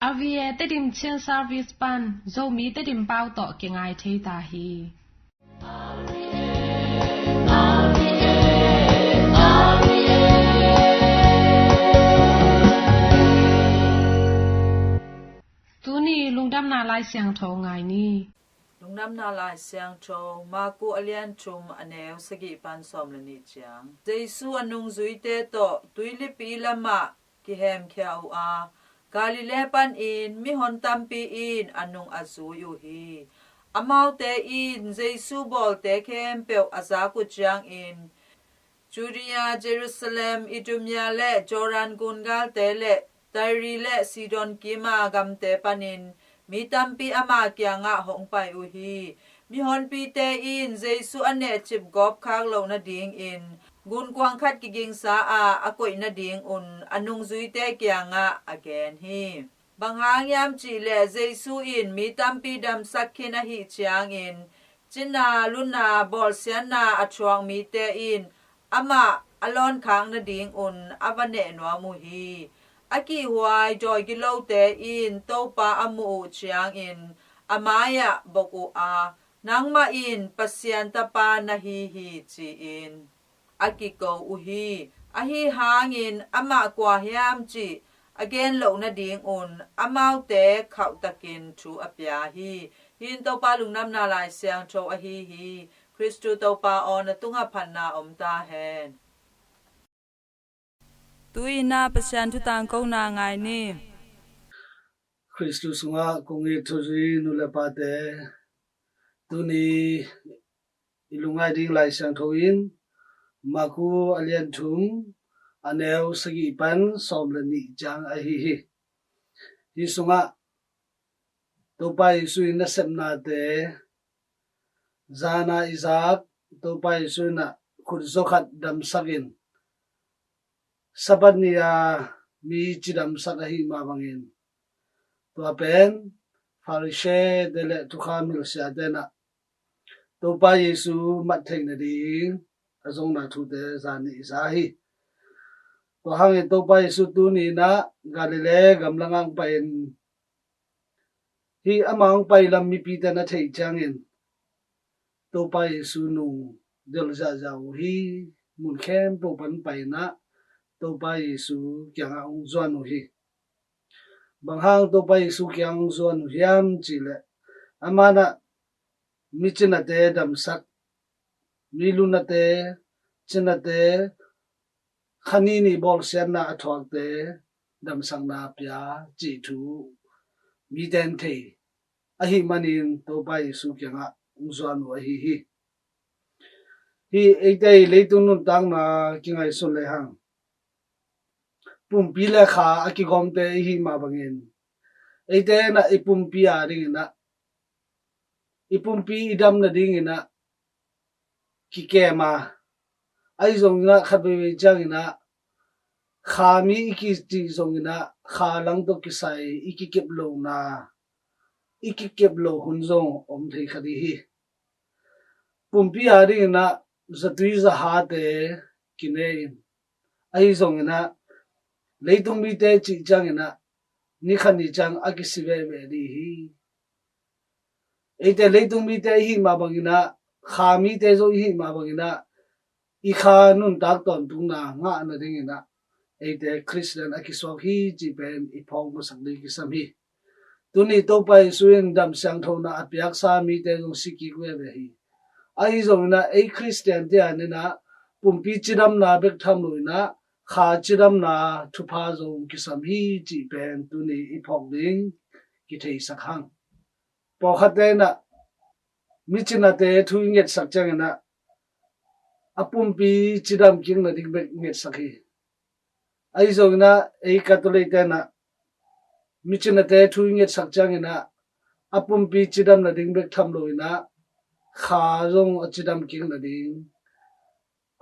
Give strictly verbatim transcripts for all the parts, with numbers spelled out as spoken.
R V A Tedim Chin Service pan Zomi Tedim pau tawh kingai thei ta hi. Tuni lungdamna Lai Siangtho ngai ni. Lungdamna Lai Siangtho, Maku a lian thum a neu sagih pan sawm le nih ciang. Jesu a nungzuite tawh tuilipi lamah kihemkhia uh a, Galilee panin mihon tampi in a nung a zui uh hi. Amaute in Jesu bawlte khempeuh a zak uh ciangin, Judea, Jerusalem, Idumea le Jordan gun galte le Tyre le Sidon kima gamte panin mi tampi ama kiangah hong pai uh hi. Mihonpite in Jesu a nehcip gawp khak loh nadingin gunkuang khat kigingsa a, a koih nadingun a nungzuite kiangah a gen hi. Bang hang hiam cihleh Jesu in mi tampi damsak khin ahih ciangin, cina luna bawlsiatna a thuak mite in amah a lawnkhak nadingun a va neh nuam uh hi. A kihhuai dawi gilote in Topa a muh uh ciangin a mai-ah bok uh a, "Nangmah in Pasian Tapa na hi hi," ci-in a kiko uh hi. Ahi hangin amah kua hiam cih a gen loh nadingun amaute khauhtakin thu a pia hi. Hih in Topa Lungdamna Lai Siangtho ahi hi. Khristu Topa aw, na tungah phatna om ta hen. Tu-in ah Pasian thu tangkona ngai ni. Khristu sungah kong it thuzui nu le pate, tuni i lungngai ding Lai Siangtho in Maku a lian thum a neu sagih pan sawm le nih ciang ahi hi. Hih sungah Topa Jesu in nasepnate zana i zak, Topa Jesu in ah khut zaw khat damsakin, Sabbath ni-a mi cidamsak ahih mah bangin, tua pen Pharisee te le thukham hilhsiate in ah Topa Jesu mat theih nading a zongna thute zan nih i za hi. Tua hangin Topa Jesu tuni in ah Galilee gamlangah hong pai-in, hih amah hong pai lam mipite na theih ciangin Topa Jesu nung delh ziahziah uh hi. Mun khempeuh pan pai-in ah Topa Jesu kiangah hong zuan uh hi. Bang hang Topa Jesu kiang hong zuan uh hiam cihleh, amah in ah mi cinate damsak, mi lunate, cinate, kha ni nih bawlsiatna a thuakte damsakna pia cih thu mite in thei ahih manin Topa Jesu kiangah hong zuan uh ahi hi. Hih eite i leitung nuntakna kingaihsun lehang, pumpi le kha a kigawmte i hih mah bangin, eite in ah i pumpi a dingin ah, i pumpi i dam nadingin ah kikem a, ahi zongin ah khat veivei ciangin ah kha mi i kicih zongin ah kha lang tawh kisai i kikep lohna, i kikep loh hun zong om thei kha ding hi. Pumpi a dingin ah zatui zahate kine in, ahi zongin ah leitung mite cih ciangin ah ni khat ni ciang a kisi veve ding hi. Eite leitung mite i hih mah bangin ah, kha mite zong i hih mah bangin ah, i kha nuntak tawntungna ngah nadingin ah eite Khristian a kisuak hi cih pen i phawk masak ding kisam hi. Tuni Topa Jesu in dam siangthona a piaksa mite zong si kik veve hi. Ahi zongin ah ei Khristiante adingin ah pumpi cidamna bek tham loin ah kha cidamna thupha zong kisam hi cih pen tuni i phawk ding kitheisak hang. Pawlkhatte in ah mi cinate thu i ngetsak ciangin ah a pumpi cidam kik nading bek ngetsak hi. Ahi zongin ah ei Catholic-te in ah mi cinate thu i ngetsak ciangin ah a pumpi cidam nading bek tham loin ah kha zong a cidam kik nading,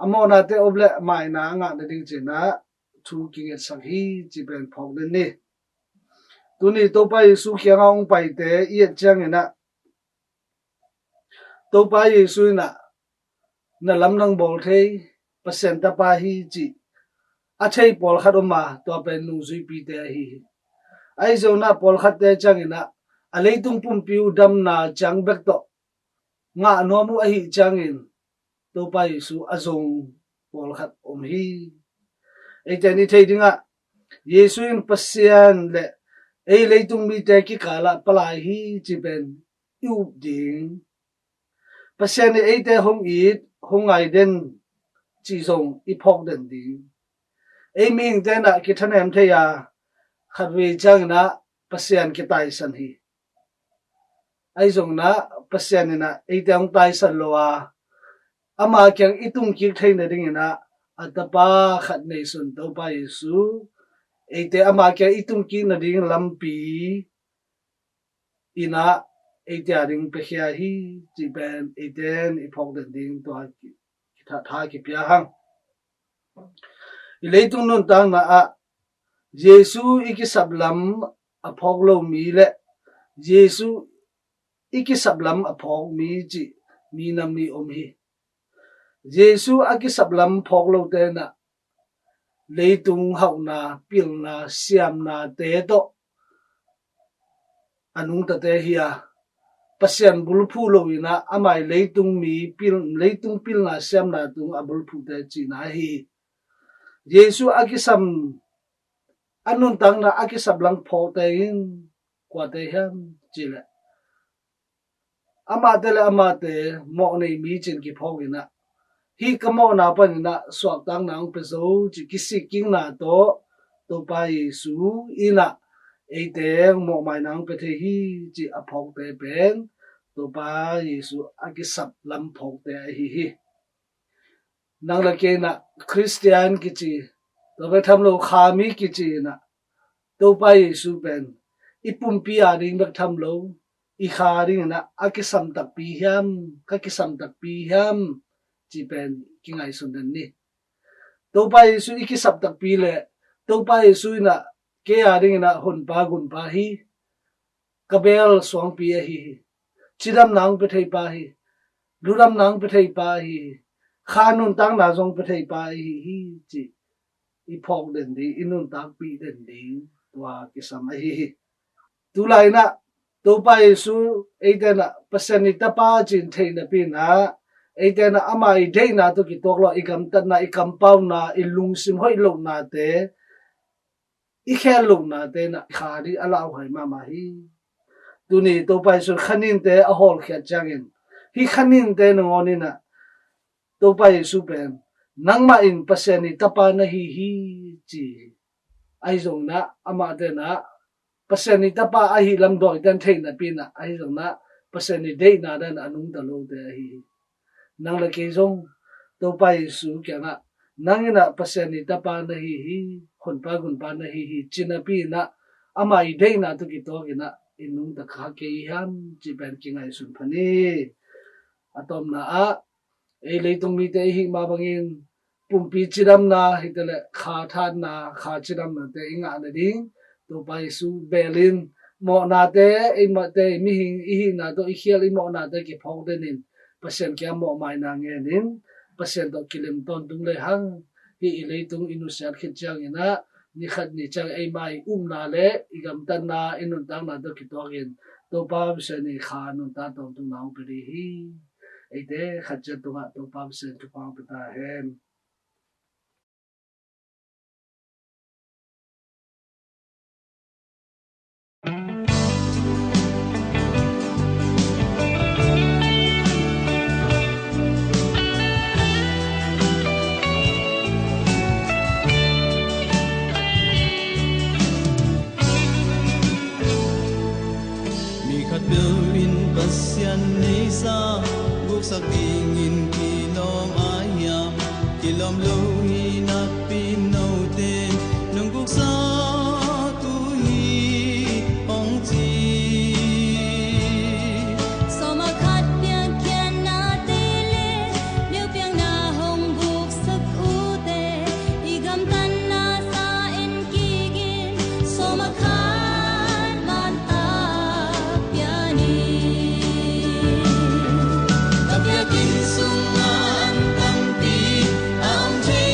a mawhnate om leh maina a ngah nading ci-in ah thu kingetsak hi cih pen phawk den ni. Tuni Topa Jesu kiangah hong paite i et ciangin ah Topa Jesu in ah na lamdang bawl thei Pasian Tapa hi cih a thei pawlkhat om a, tua pen nungzuipite ahi hi. Ahi zongin ah pawlkhatte ciangin ah a leitung pumpi uh damna ciang bek tawh ngah nuam uh ahih ciangin Topa Jesu a zong pawlkhat om hi. Eite in i thei dingah Jesu in Pasian le ei leitung mite kikalah palai hi ci pen i up ding. Pasian in eite hong it, hong ngai den cih zong i phawk den ding. Ei mihingte in ah kithanem thei a, khatvei ciangin ah Pasian kitaisan hi. Ahi zongin ah Pasian in ah eite hong taisan lo a, ama kiang i tungkik theih nadingin ah a Tapa khat neisun Topa Jesu eite ama kiang i tungkik nading lampi in ah eite a ding piakhia hi ci pen eite in i phawk den ding tua ki, kitha tha kipia hang. I leitung nuntakna ah Jesu i kisaplam a phawk lo mi le Jesu i kisaplam a phawk mi cih mi nam ni om hi. Jesu a kisaplam phawk lote in ah leitung hauhna, pilna, siamnate tawh a nungtate hi a, Pasian bulphu lo in ah ama i leitung mi pil, leitung pilna siamna tung a bulphute cihna hi. Jesu a kisam, a nuntakna a kisaplam phawkte in kuate hiam cih leh amate le amate mawh nei mi ci-in kiphawk in ah, hih ka mawhna panin ah suahtakna hong pia zo cih kisikkikna tawh Topa Jesu in ah eite mawhmaina hong pia thei hi cih a phawkte pen Topa Jesu a kisaplam phawkte ahi hi. Nang le kei in ah Khristian kici, tua bek tham lo kha mi kici in ah Topa Jesu pen i pumpi a ding bek tham lo, i kha dingin ah a kisam takpi hiam, ka kisam takpi hiam cih pen kingaihsun den ni. Topa Jesu i kisap takpi le Topa Jesu in ah kei a dingin ah honpa gunpa hi, ka bel suangpi ahi hi, cidamna hong pia thei pa hi, ludamna hong pia thei pa ahi hi, kha nuntakna zong pia thei pa ahi hi cih i phawk den ding, i nuntakpih den ding tua kisam ahi hi. Tulai in ah Topa Jesu eite in ah Pasian i Tapa ci-in theih napi in ah eite in ah ama i deihna tawh kituak lo i gamtatna, i kampauna, i lungsim hoih lohnate, i khel lohnate in ah kha ding a lauhuai mahmah hi. Tuni Topa Jesu khaninte a hawlkhiat ciangin hih khaninte nangawn in ah Topa Jesu pen nangmah in Pasian i Tapa na hi hi ci hi. Ahi zongin ah amahte in ah Pasian i Tapa ahi lam dawite in theih napi in ah, ahi zongin ah Pasian i deihna dan a nungta lote ahi hi. Nang le kei zong Topa Jesu kiangah nang in ah Pasian i Tapa na hi hi, honpa gunpa na hi hi ci napi in ah ama i deihna tawh kituak in ah i nungta kha kei hiam cih pen kingaihsun pha ni. A tawpna ah ei leitung mite i hih mah bangin pumpi cidamna hi taleh kha thatna, kha cidamnate i ngah nading Topa Jesu bel in mawhnate, eimahte i mihing i hihna tawh i khial i mawhnate kiphawk den in Pasian kiang mawhmaina ngen in Pasian tawh kilim tawntung lehang hih i leitung i nusiat khit ciangin ah ni khat ni ciang eimah i upna le i gamtatna, i nuntakna tawh kituak in Topa Pasian in kha nuntak tawntungna hong pia ding hi. Eite khat ciat tungah Topa Pasian thupha hong pia ta hen. Mi khat peuh in Pasian neihsa guksak dingin kilawm a hiam? Kilawm lo hi napi note nong guksak uh hi hong ci. Sawm a khat piankhiatnate le leu piakna hong guksak uhte i gamtatna sa en kik in, sawm a khat man a pia ni. Ka biakinn sungah an tampi a om thei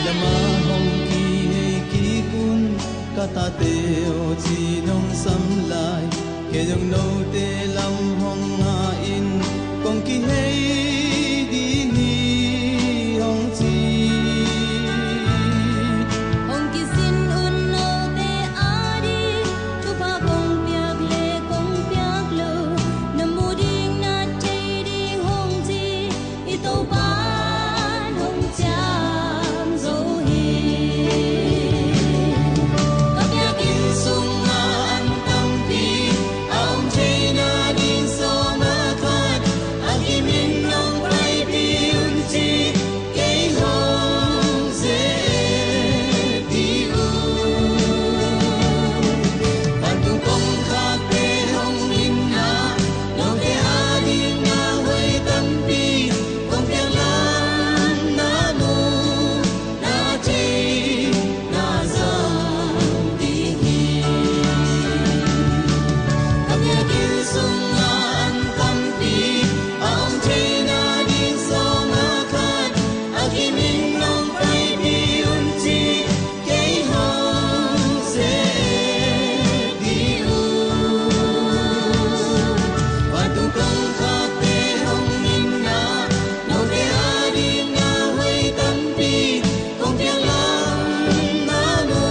Mah hong kihei kik un, ka tate aw ci nong sam lai. Kei zong note lam hong nga in, kong kihei ding hi hong ci. Hong kisin un note ading, thupha kong piak le kong piak lo, na mu ding na thei ding hong ci. I Topa in hong ciam zo hi. Ka biakinn sungah an tampi, a om theina ding sawm a khat, a kimin nong paipih un ci, kei hong ze ding uh. Vantung kongkhakte hong minna, note ading na hoih tampi, kong piak lam na mu, na thei, na zang ding hi. Ka biakinn sungah an tampi, a om theina ding sawm a khat, a kimin nong paipih un ci, kei hong ze ding uh. Vantung kongkhakte hong minna, note ading na hoih tampi, kong piak lam na mu,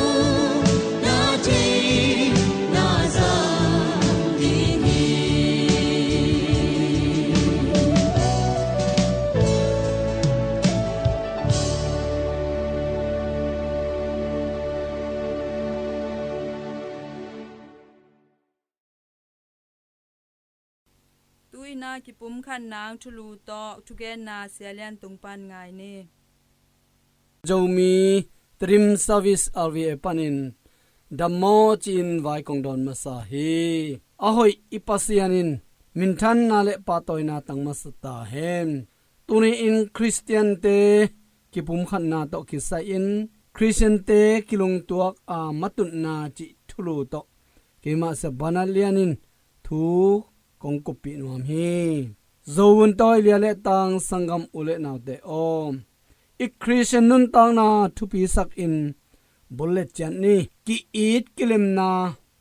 na thei, na zang ding hi. Tu-in a kipumkhatna thulu tawh thugenna Sia Lian Tung pan ngai ni. Zomi Dream Service R V A panin dammaw ci-in vai kong dawn masa hi. A hoih i Pasian in minthanna le pahtawina tang masa ta hen. Tuni-in Khristiante kipumkhatna tawh kisai-in Khristiante kilungtuak a matutna cih thulu tawh keimah Sia Banat Lian in thu kong kuppih nuam hi. Zo vuntawi lia le tang sanggam u le naute aw, i Khristian nuntakna thupisakin bul le ciat ni. Ki-it kilemna,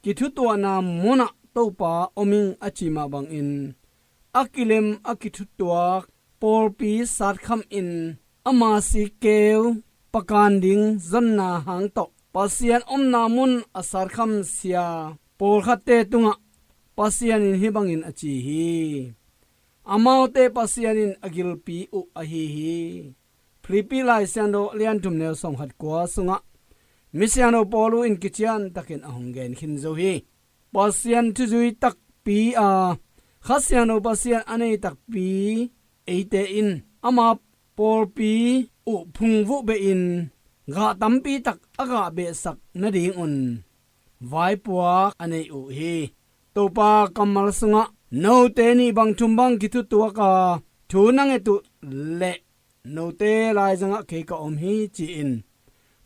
kithutuahna munah Topa om ing a ci mah bangin a kilem a kithutuak pawlpi satkham in ama sikkeu pakan ding zonna hang tawh Pasian omna mun a satkham sia pawlkhatte tungah Pasian in hih bangin a ci hi. Amaute Pasian in a gilpi uh ahi hi. Philippi Lai Siangtho lian thum neu sawmkhat kua sungah misiangtho Paul in kiciantakin a hong gen khin zo hi. Pasian thuzui takpi a, Kha Siangtho Pasian a nei takpi eite in ama pawlpi uh phungvuh behin gah tampi tak a gah behsak nadingun vaipuak a nei uh hi. Topa kammal sungah note nih bang thum bang kithutuak a thu na nget uh leh note laizangah kei ka om hi ci-in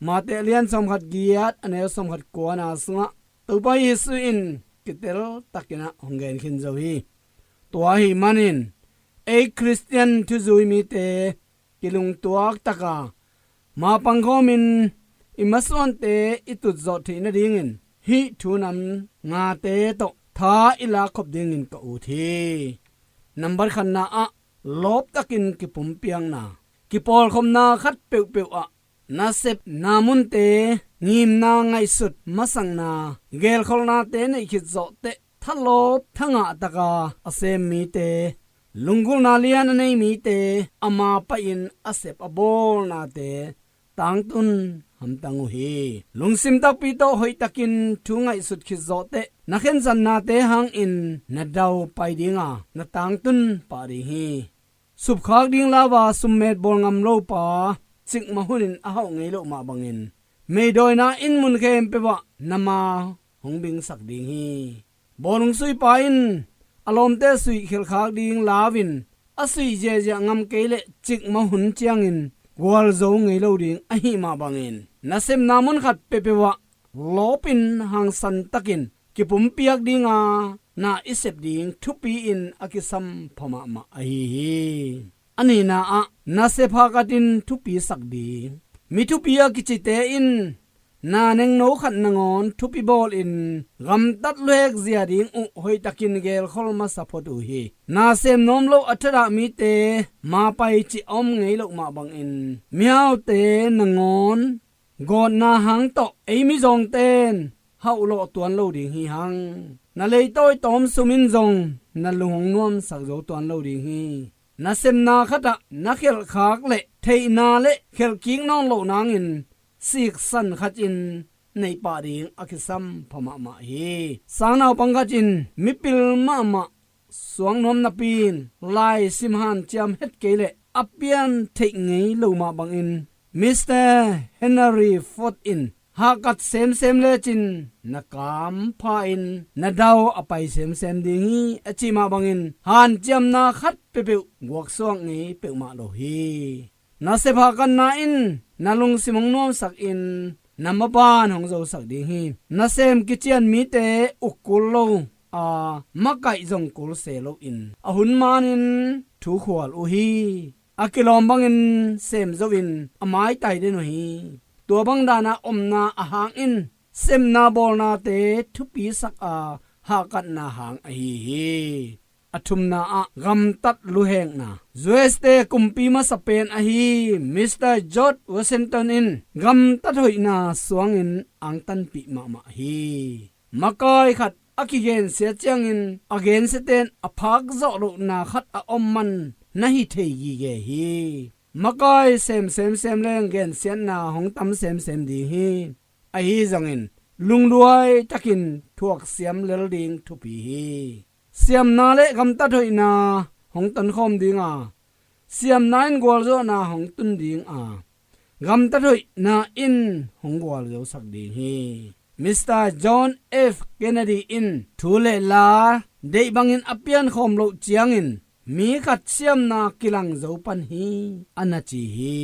Mate lian sawmkhat giat a neu sawmkhat kuana sungah Topa Jesu in kiteltakin ah hong gen khin zo hi. Tua ahih manin ei Khristian thuzui mite kilungtuak taka mapang khawmin i masuante i tutzawh theih nadingin hih thu nam ngate tawh tha i lakkhop dingin ka ut hi. Nambat khatna ah lawptakin kipumpiakna. Kipawlkhopna khat peuhpeuh ah nasepna munte, ngimna, ngaihsut masakna, gelkholhnate neih khit zawhteh thalawp thangah taka a sem mite lunggulhna lian a nei mite ama pahin a sep a bawlnate tangtun hamtang uh hi. Lungsim takpi tawh hoihtakin thu ngaihsut khit zawhteh na khensatnate hangin na daupai dinga na tangtun pah ding hi. Supkhak ding lauva summet bawl ngam lopa cikmah hunin a hauh ngei loh mah bangin meidawina in mun khempeuh ah na ma hong bingsak ding hi. Bawlung suipa in a lawmte suih khilkhak ding lauvin a suih ziahziah ngam kei leh cikmah hun ciangin gualzo ngei lo ding ahih mah bangin nasepna mun khat peuhpeuh ah lawpin hangsantakin kipumpiak dinga na i sep ding thupi-in a kisam pha mahmah ahi hi. A nihna ah nasep hakatin thupisak ding. Mi thupi a kicite in na nengno khat nangawn thupi bawlin gamtat luhek zia ding uh hoihtakin gelkhol masa phot uh hi. Na sem nuam lo a thadah mite mapai cih a om ngei loh mah bangin mihaute nangawn gawtna hang tawh ei mizawngten hauhlawh tuan lo ding hi hang. Na leitawi tawm sum in zong na lung hong nuamsak zo tuan lo ding hi. Na semna khatah na khelhkhak le theihna le khelhkik nawn loh nangin siksan khat in neih pah ding a kisam pha mahmah hi. Sangnaupang khat in mipil mahmah suang nuam napi in lai sim hanciam het kei leh a pian theih ngei lo mah bangin Mister Henry Ford in hahkat semsem lecin na kam pha in na dau a pai semsem ding hi a cih mah bangin hanciamna khat peuhpeuh guaksuak ngei peuhmah lo hi. Na sep hahkatna in na lungsim hong nuamsak in na maban hong zosak ding hi. Na sem kician mite uk kul lo a, makaih zong kul se loin a hun manin thu khual uh hi. A kilawm bangin sem zo in a maitai den uh hi. Tua bang dana omna a hangin sepna bawlnate thupisak a hahkatna hang ahi hi. A thumna ah gamtat luhekna. U S te kumpi masa pen ahi Mister George Washington in gamtat hoihna suangin angtanpih mahmah hi. Makai khat a kigensiat ciangin a gensiaten a phak zawh lohna khat a om man na hi thei gige hi. Makai sem semsem leng gensiatna hong tam semsem ding hi. Ahi zongin lungduai takin thuaksiam lel ding thupi hi. Siamna le gamtat hoihna hong tonkhawm dinga, siamna in gualzawhna hong tun dinga, gamtat hoihna in hong gualzosak ding hi. Mister John F Kennedy in thu le la deih bangin a piankhawm loh ciangin mi khat siamna kilang zo pan hi a na ci hi.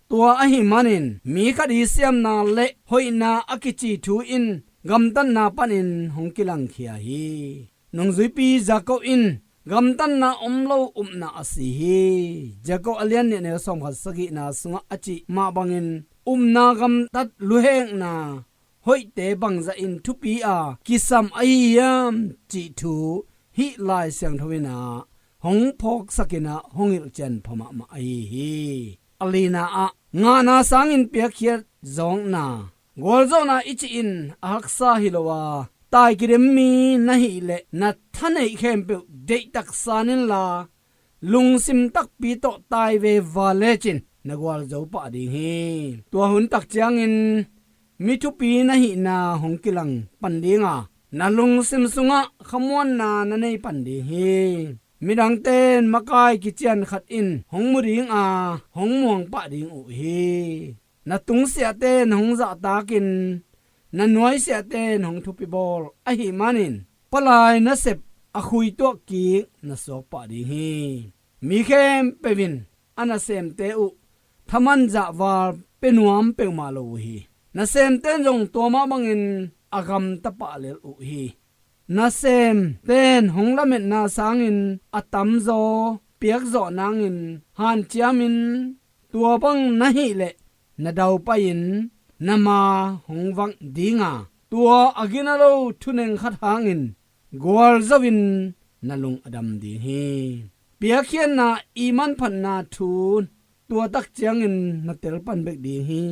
Tua ahi manin mi khat i siamna le hoihna a kici thu in gamtatna panin hong kilangkhia hi. Nungzuipi Jacob in gamtatna om lo upna a si hi. Jacob a lian nih a neu sawmkhat sagihna sungah a cih mah bangin upna gamtat luhekna hoihte bangzah in thupi a kisam ahi hiam cih thu hih Lai Siangtho in ah hong phawksak in ah hong hilhcian pha mahmah ahi hi. A lina ah ngahna sangin piakkhiat zawkna, gualzawhna i cih in a haksa hi lo a, tai kidem mi na hih leh na thaneih khempeuh deihtak san inla lungsim takpi tawh tai ve va lecin na gualzo pah ding hi. Tua hun tak ciangin mi thupi na hihna hong kilang pan dinga, na lungsim sungah khamuanna na nei pan ding hi. Midangten makai kician khat in hong mu dinga, hong muang pah ding uh hi. Na tungsiahten hong zahtakin na nuaisiahten hong thupi bawl ahi manin palai nasep a khuituah kik na suak pah ding hi. Mi khempeuh in a nasemte uh thaman zahval pia nuam peuhmah lo uh hi. Nasemten zong tua mah bangin a gamta pah lel uh hi. Nasemten hong lametna sangin a tamzaw piakzawh nangin hanciamin tua bang na hih leh na daupai-in na ma hong vak dinga, tua a gina lo thuneng khat hangin gualzo-in na lung a dam ding hi. Piakkhiatna i manphatna thu tua tak ciangin na tel pan bek ding hi.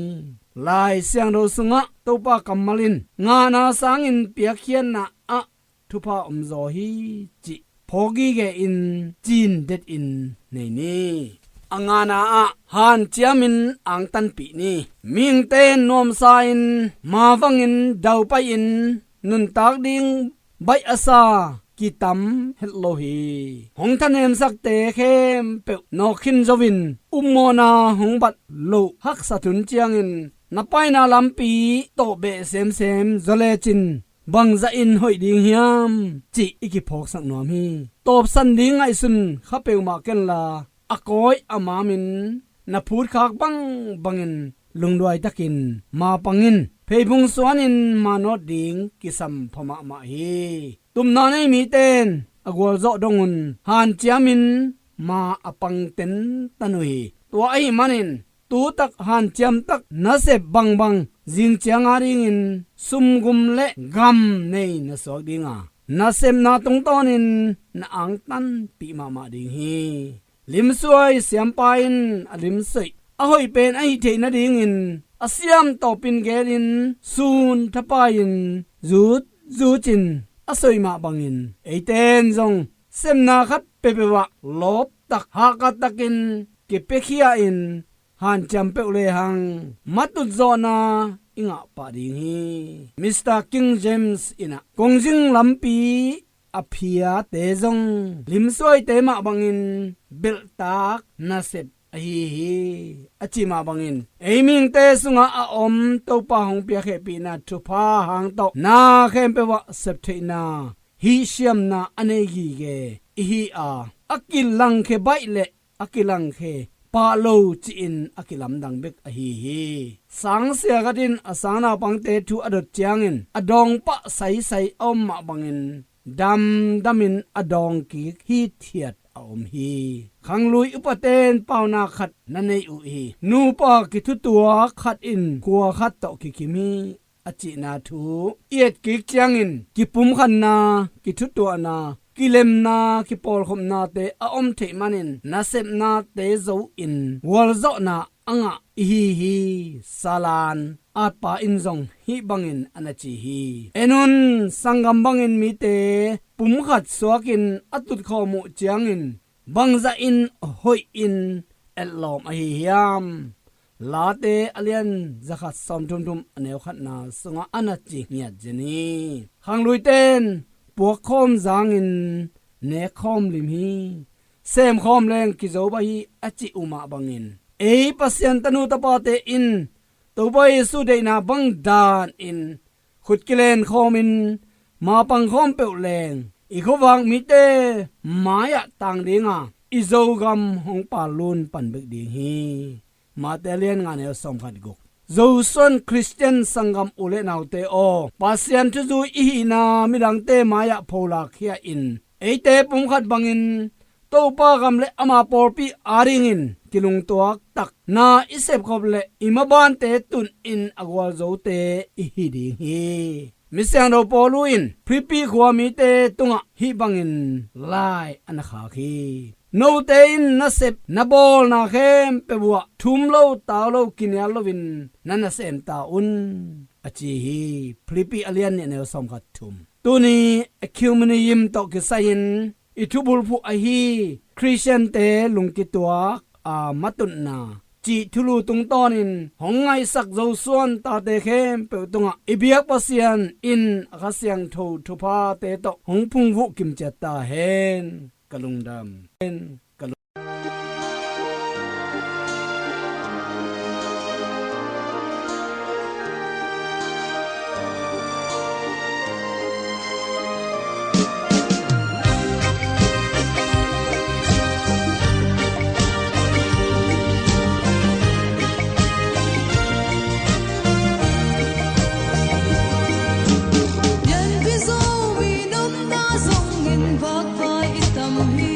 Lai Siangtho sungah Topa kammal in ngahna sangin piakkhiatna ah thupha omzaw hi cih phawk gige in cindet in nei ni. A ngahna ah hanciamin angtanpih ni. Mihingte in nuamsa-in, mavangin, daupai-in, nuntak ding baih a sa kitam het lo hi. Hong thanemsakte khempeuh nawk khin zo-in upmawhna hong bat loh haksat hun ciangin na paina lampi tawh beh semsem zaw lecin bangzahin hoih ding hiam cih i kiphawksak nuam hi. Tawpsan ding ngaihsun kha peuhmah kenla a kawi a mamin na phutkhak bangbangin lungduai takin mapangin pheiphung suanin manawt ding kisam pha mahmah hi. Tupna nei mite in a gualzawh dongun hanciamin ma a pang tentan uh hi. Tua ahi manin tutak hanciamtak nasep bangbang zingciang a dingin sumgum le gam nei na suak dinga, nasepna tungtawnin na angtanpih mahmah ding hi. Limsuai siampa in a limsoih a hoih pen a hih theih nadingin a siam tawpin gelin sun thapai-in zut zutin a soih mah bangin eiten zong sepna khat peuhpeuh ah lawptak hahkattakin kipiakhia-in hanciam peuh lehang matutzawhna i ngah pah ding hi. Mister King James in ah kongzing lampi a phiate zong limsuaite mah bangin belhtak nasep ahi hi, a cih mah bangin ei mihingte sungah a om Topa hong piak hehpihna thupha hang tawh na khempeuh ah septheihna hihsiamna a nei gige ihi a, a kilangkhia baih le a kilangkhia pah lo ci-in a kilamdang bek ahi hi. Sangsia khat in a sangnaupangte thu a dot ciangin a dawngpah saisai a om mah bangin damdamin a dawngkik hithiat a om hi. Khanglui upaten paunak khat na nei uh hi. Nupa kithutuak khat in khua khat tawh kikim hi, a cihna thu i etkik ciangin kipumkhatna, kithutuahna, kilemna, kipawlkhopnate a om theih manin nasepnate zo-in gualzawhna a ngah ihi hi. Salan atpa in zong hih bangin a na ci hi. En un, sanggam bangin mite pumkhat suakin a tutkhawm uh ciangin bangzahin hoihin etlawm ahi hiam? Late a lian zakhat sawmthumthum a neu khatna sungah a na ci ngiat zen hi. Khangluite in puakkhawm zangin nekkhawm lim hi. Semkhawm leng kizo bah hi, a cih uh mah bangin ei Pasian tanu tapate in Topa Jesu deihna bang danin khut kilenkhawmin mapangkhawm peuh leng i khuavak mite mai-ah tang dinga i Zogam hong pallun pan bek ding hi. Mate a lian nga neu sawmkhat guk. Zosuan Khristian sanggam u le naute aw, Pasian thuzui i hihna midangte mai-ah pholakkhia-in eite pumkhat bangin Topa gam le ama pawlpi adingin kilungtuak takna i sepkhop le i mabante tunin a gualzote i hi ding hi. Misiangtho Paulu in Philippi khua mite tungah hih bangin lai a na khak hi. Note in na sep na bawlna khempeuh uh ah thum lo tau lo kinial loin na nasem ta un, a ci hi. Philippi a lian nih a neu sawmkhat thum. Tuni ekumenism tawh kisai-in i thubulphuh ahi Khristiante lungkituak a matutna cih thulu tungtawnin hong ngaihsak Zosuan tate khempeuh tungah i biak Pasian in a Kha Siangtho thuphate tawh hong phungvuh kimciat ta hen. Ka lungdam hen. Ka lung- Pianpih Zomi nunna zongin vakvai i tam hi.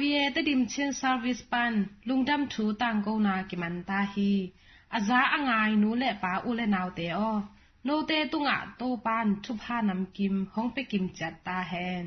Via Tedim Chin Service pan lungdam thu tangkona kiman ta hi. A za a ngai nu le pa, u le naute aw, note tungah Topan thupha namkim hong pia kim ciat ta hen.